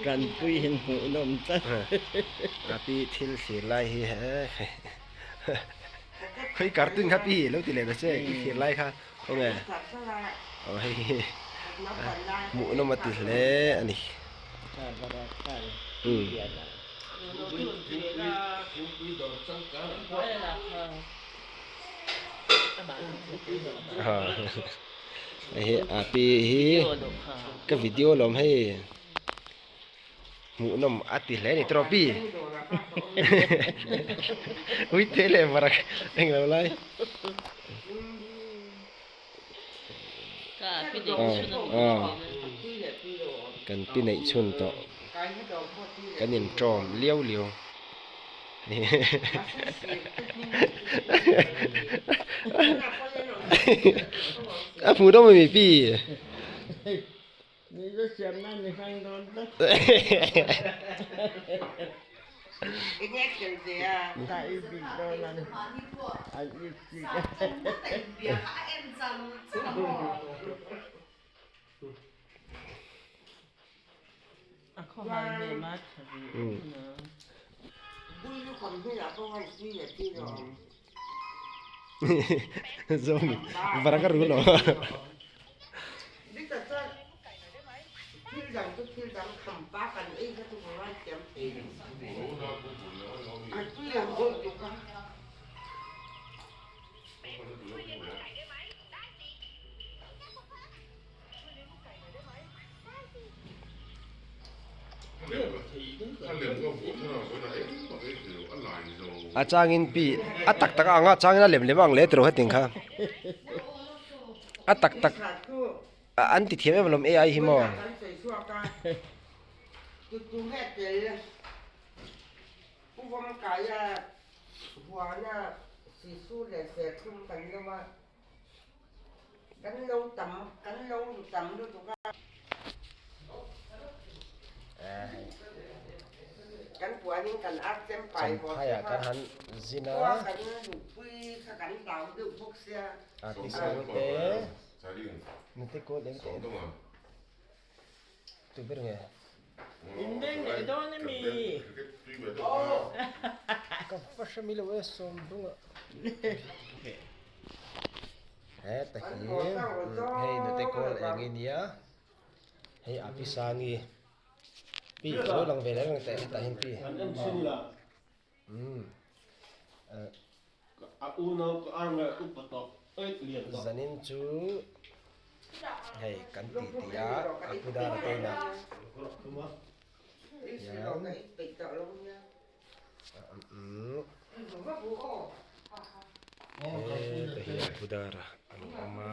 Tanpui in hmuhnawm tlat. A pi thil thlir lai hi khawi cartoon kha pi lo ti leh ta che i thlir lai kha khawnge aw hei hi hmuhnawm a ti hle a ni. Hei a pi hi ka video lawm hei hmuhnawm a ti hle a ni tawh pi ui te leh varak englo lai kan pi neih chhun tawh kan intawm liau liau. A hmuh dawn mi pi. Zawng varak a rul lo. A changin pi a tak tak ang a changin a lem lem ang leh tiraw hetiang kha a tak tak an ti thiam em alawm ai hi maw. Kan lo tam kan lo tam lutuk a. Kan puanin kan ar chem pai haw Champhaiah kan han zin a. Khua kan luhpui kha kan hlau deuh bawk sia. A ti sang te nute kawl eng te tu ber nge. In beng leh dawn ami? Ka va hre mi lo e sawm dung ah. Heta hi hei nute kawl eng i nia hei a pi sangi pi lo lang ve leh reng teh hetah hian pi umm Zanin chu hei kan ti ti a a pu dara te inah hian heta hi a pu dara a lo awm a.